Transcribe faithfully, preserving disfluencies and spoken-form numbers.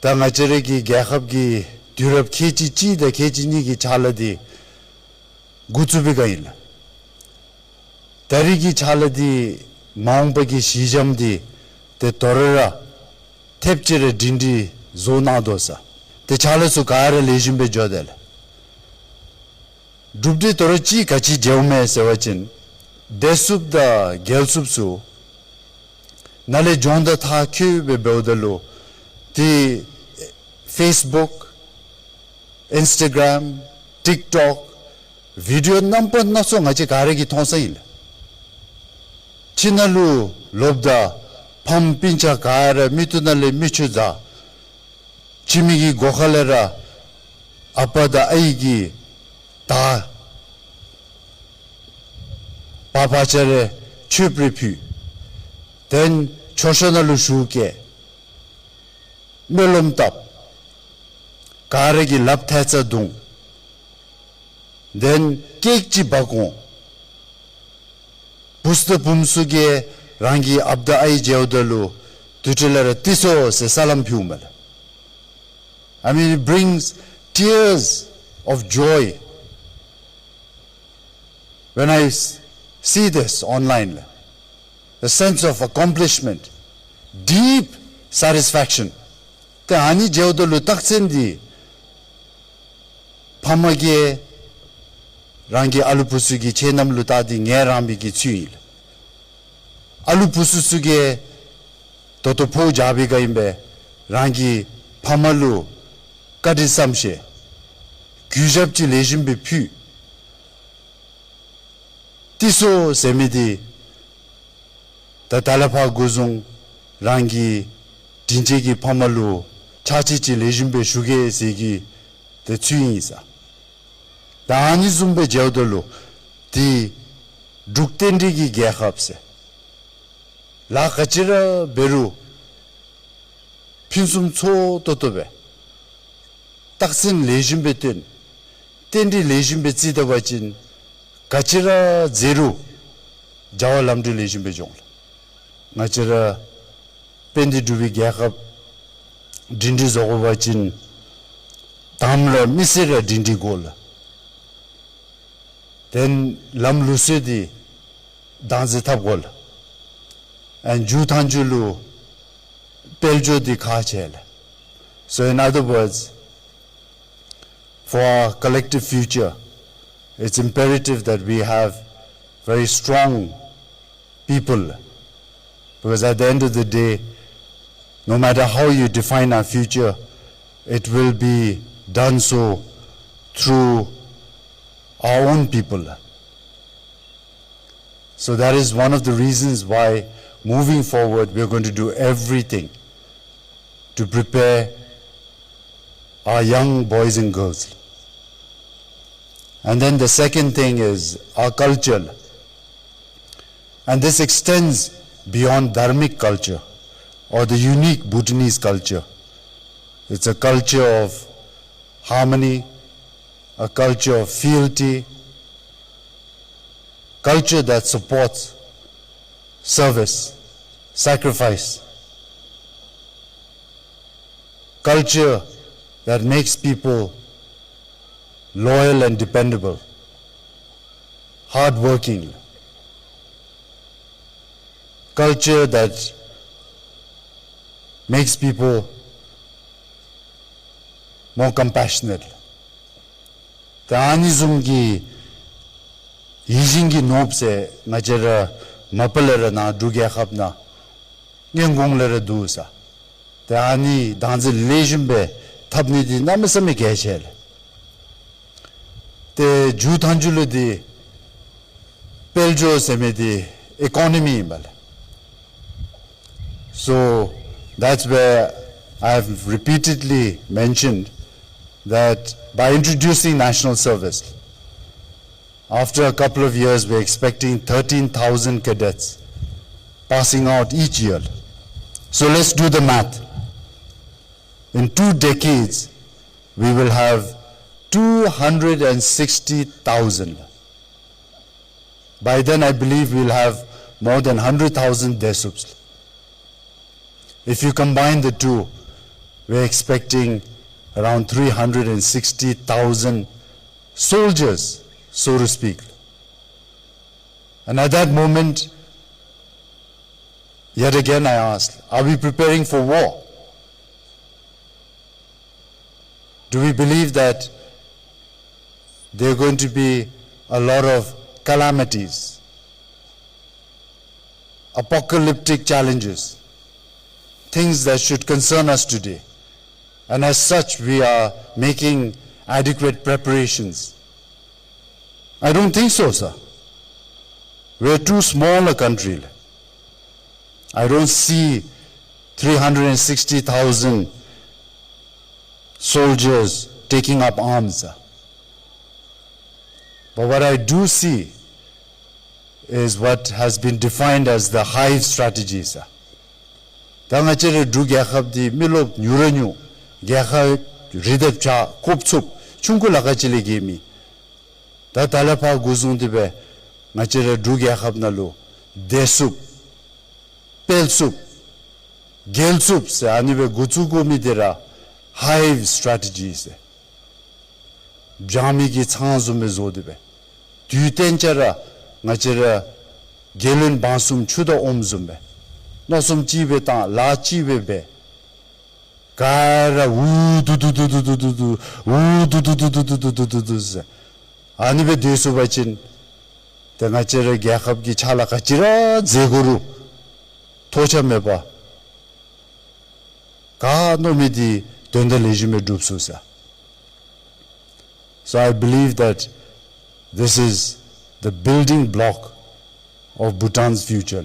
ད་ང་བཅས་ར་གི་རྒྱལ་ཁབ་ཀྱི་དུས་རབས་ཁལ་གཅིག་གཅིག་དང་ཁལ་གཅིག་གཉིས་ཀྱི་ཕྱག་ལཱ་འདི་འགོ་བཙུགས་པའི་སྒང་ཨིན་ལགས། ད་རེས་ཀྱི་ཕྱག་ལཱ་འདི་མ་འོངས་པ་གི་གཞི་འགྱམ་འདི་ཏེ་དོ་རུང་ར་ཐེབས་ཅིག་ར་སྒྲིང་སྒྲིང་བཟོ་གནང་དོ་ཟེར། ཏེ་ཕྱག་ལཱ་ཚུ་ག་ར་ལེགས་ཤོམ་སྦེ་འགྱོ་དོ་ལགས། གྲུབ་འབྲས་དོ་རུང་ཅིག་ག་ཅི་མཇལཝ་མས་ཟེར་བ་ཅིན་བདེ་སྲུངཔ་དང་རྒྱལ་སྲུངཔ་ཚུ་ནཱ་ལས་སྦྱོང་བརྡར་མཐར་འཁྱོལ་སྦེ་འབདཝ་ད་ལུ་ཏེ་ཕེསི་བུཀ་ཨིནསི་ཊ་གརམ་ཊིཀ་ཊོཀ་བི་ཌི་ཨོ་རྣམ་པ་སྣ་ཚོགས་ང་བཅས་ག་ར་གིས་མཐོང་ས་ཨིན་ལགས། ཁྱིམ་ནང་ལུ་ལོགཔ་ད་ཕམ་སྤུན་ཆ་ག་ར་མིག་ཏོ་ནང་ལས་མིག་ཆུ་འཛག། ཁྱིམ་གྱི་སྒོ་ཁ་ལས་ར་ཨ་པ་དང་ཨའི་གིས་ད་བག་བག་ཆགས་རེ་མཆོདཔ་རེ་ཕུལ། དེན་མཆོད་བཤམ་ནང་ལུ་ཞུགས་བསྐྱལ། སྨོན་ལམ་བཏབ། ག་ར་གིས་ལགཔ་ཐལ་ཚ་བརྡུང་། དེན་ཀེཀ་ཅིག་འབག་འོང་། བུཚ་དང་བུམོ་ཚུ་གིས་རང་གི་ཨཔ་དང་ཨའི་མཇལཝ་ད་ལུ་དུས་ཅི་ལས་ར་ཏེ་སོ་ཟེར་སལམ་ཕུལཝ་མས་ལགས། I mean, it brings tears of joy when I s- see this online. The sense of accomplishment, deep satisfaction. ཏེ་ཨ་ནི་མཇལཝ་ད་ལུ་རྟགས་མཚན་འདི་ཕམ་གིས་རང་གི་ཨ་ལུ་བུཚ་གི་ཁྱད་རྣམ་ལུ་བལྟ་སྟེ་ངལ་རངས་པའི་གི་ཚུལ་ཨིན་ལགས། ཨ་ལུ་བུཚ་ཚུ་གིས་ད་ལྟོ་ཕོཝ་རྒྱག་པའི་སྒང་ཨིན་པས། རང་གི་ཕམ་ལུ་བཀའ་དྲིན་བསམ་ཤེས་གུས་ཞབས་ཅིག་ལེགས་ཤོམ་སྦེ་ཕུལ། ཏེ་སོ་ཟེར་མི་འདི་ད་ད་ལས་ཕར་འགོ་བཟུང་རང་གི་དྲིན་ཅན་གྱི་ཕམ་ལུ་ཕྱག་ཕྱིད་ཅིག་ལེགས་ཤོམ་སྦེ་ཞུ་གེ་ཟེར་གྱི་ཏེ་ཚུལ་ཨིན་ཟེར། ད་ཨ་ནི་བཟུམ་སྦེ་མཇལཝ་ད་ལུ་ཏེ་འབྲུག་རྟེན་འབྲེལ་གྱི་རྒྱལ་ཁབ་ཟེར་ལཱ་ག་ཅི་ར་འབད་རུང་ཕུན་སུམ་ཚོགས་ཏོག་ཏོ་སྦེ་རྟགས་མཚན་ལེགས་ཤོམ་སྦེ་སྟོན། རྟེན་འབྲེལ་ལེགས་ཤོམ་སྦེ་བརྩི་ད་པ་ཅིན་ག་ཅི་ར་མཛད་རུང་བྱ་བ་ལམ་འགྲོ་ལེགས་ཤོམ་སྦེ་འགྱོ་འོང་ལགས། ང་བཅས་ར་དཔལ་ལྡན་འབྲུག་པའི་རྒྱལ་ཁབ་སྒྲིང་སྒྲིང་བཟོ་དགོ་པ་ཅིན་དང་པ་ར་མི་སེར་ར་སྒྲིང་སྒྲིང་དགོ་ལགས། དེན་ལམ་ལུགས་སྲོལ་འདི་བདག་འཛིན་འཐབ་དགོ་ལགས། ཨེན་མཇུག་མཐའ་མཇུག་ལུ་དཔལ་འབྱོར་འདི་ཁག་ཆེ་ལགས། So in other words, for our collective future, it's imperative that we have very strong people. Because at the end of the day, no matter how you define our future, it will be done so through our own people. So that is one of the reasons why, moving forward, we are going to do everything to prepare our young boys and girls. And then the second thing is our culture. And this extends beyond dharmic culture or the unique Bhutanese culture. It's a culture of harmony, a culture of fealty, culture that supports service, sacrifice, culture that makes people loyal and dependable, hardworking, culture that makes people more compassionate. ད་ཨ་ནི་བཟུམ་གྱི་ཡིད་བཞིན་གྱི་ནོར་བུ་ཟེར་ང་བཅས་ར་མ་པ་ལས་ར་ནཱ་འབྲུག་རྒྱལ་ཁབ་ནང་སྔོན་གོང་ལས་ར་འདུག་ཟེར། ཏེ་ཨ་ནི་བདག་འཛིན་ལེགས་ཤོམ་སྦེ་འཐབ་ནི་འདི་གནམ་མེད་ས་མེད་གལ་ཆེ་ལགས། ཏེ་མཇུག་མཐའ་མཇུག་ལུ་འདི་དཔལ་འབྱོར་ཟེར་མི་འདི་ཨི་ཀོ་ནོ་མི་ཨིན་པས་ལགས། So that's where I have repeatedly mentioned that by introducing national service, after a couple of years, we're expecting thirteen thousand cadets passing out each year. So let's do the math. In two decades, we will have two hundred and sixty thousand. By then, I believe we'll have more than hundred thousand Desubs. If you combine the two, We're expecting around three hundred and sixty thousand soldiers, so to speak. And at that moment, yet again I ask, are we preparing for war? Do we believe that there are going to be a lot of calamities, apocalyptic challenges, things that should concern us today? And as such, we are making adequate preparations. I don't think so, sir. We're too small a country. I don't see three hundred and sixty thousand soldiers taking up arms, sir. But what I do see is what has been defined as the hive strategy, sir. ད་ང་བཅས་རའི་འབྲུག་རྒྱལ་ཁབ་འདི་མི་རློབས་ཉུང་ར་ཉུང་། རྒྱལ་ཁབ་རི་དང་བྱག་རྐུབ་ཚུགསཔ་ཆུང་ཀུ་ལ་ཁ་ཅིག་ལས་བརྒལ་མེད། ད་ད་ལས་ཕར་འགོ་བཟུང་སྟེ་སྦེ་ང་བཅས་རའི་འབྲུག་རྒྱལ་ཁབ་ནང་ལུ་བདེ་སུབ་སྤེལ་སུབ་རྒྱལ་སུབ་ཟེར་ཨ་ནི་སྦེ་འགོ་བཙུགས་དགོ་མི་འདི་ར་hive strategy ཟེར། སྦྱང་མི་གི་ཚང་བཟུམ་སྦེ་བཟོ་སྟེ་སྦེ། དུས་གཏན་ཆ་ར་ང་བཅས་ར་རྒྱལ་བློན་འབངས་གསུམ་ཆུ་དང་ཨོམ་བཟུམ་སྦེ། མནོ་བསམ་གཅིག་སྦེ་བཏང་ལཱ་གཅིག་སྦེ་འབད། ག་ར་འུ་སྡུག་སྡུག་སྡུག་སྡུག་སྡུག་སྡུག་སྡུག་འུ་སྡུག་སྡུག་སྡུག་སྡུག་སྡུག་སྡུག་སྡུག་ཟེར། ཨ་ནི་སྦེ་སྡོད་ཚུགས་པ་ཅིན་ཏེ་ང་བཅས་རའི་རྒྱལ་ཁབ་ཀྱི་ཕྱག་ལཱ་ག་ཅི་ར་མཛད་དགོ་རུང་ཐོགས་ཆགས་མེད་པར་ག་མནོ་མི་འདི་དོན་དག་ལེགས་ཤོམ་སྦེ་འགྲུབ་ཚུགས་ཟེར། So I believe that this is the building block of Bhutan's future.